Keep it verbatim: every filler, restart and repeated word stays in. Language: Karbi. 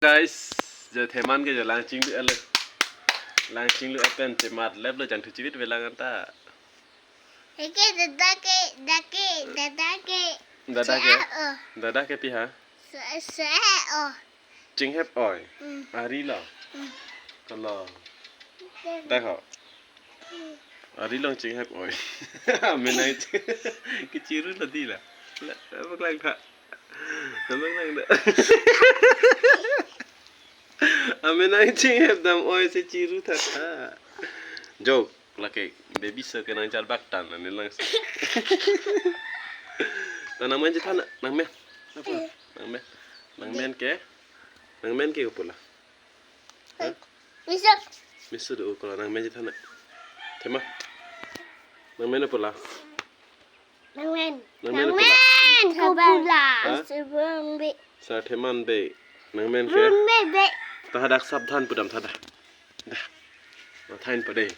Guys, je theman ke je lang chinglu ele. Lang chinglu pen chemat lep lo jangthu chivit velang anta. Eke dada ke, dake, dada ke. Dada ke. Che-a-o. Dada ke pi ha? Se, se-o. Chinghep oi. Mm. Ari lo. Mm. Kalo. Dak ho. Ari long chinghep oi. Amenang chi-, kechiru lo di la. La, apa kelang tha? Apa kelang tha? Amenang chinghep dam oi si chiru tha tha. Joke, lake baby so kenang charbak tan ani lang. Ta nangmen chethan, nangmen. Apa? Nangmen. Nangmen ke? Nangmen ke kopi la? Ha? Miso. Miso do ko nangmen chethan. Thema. Nangmen kopi la? Nangmen. Nangmen kopi la? Nangmen kopi la? Ha? Sebong be. Sar theman be. Nangmen ke? Run be be. Ta hadak sabdhan pudam tha dah. Dah. Mathain pa dei.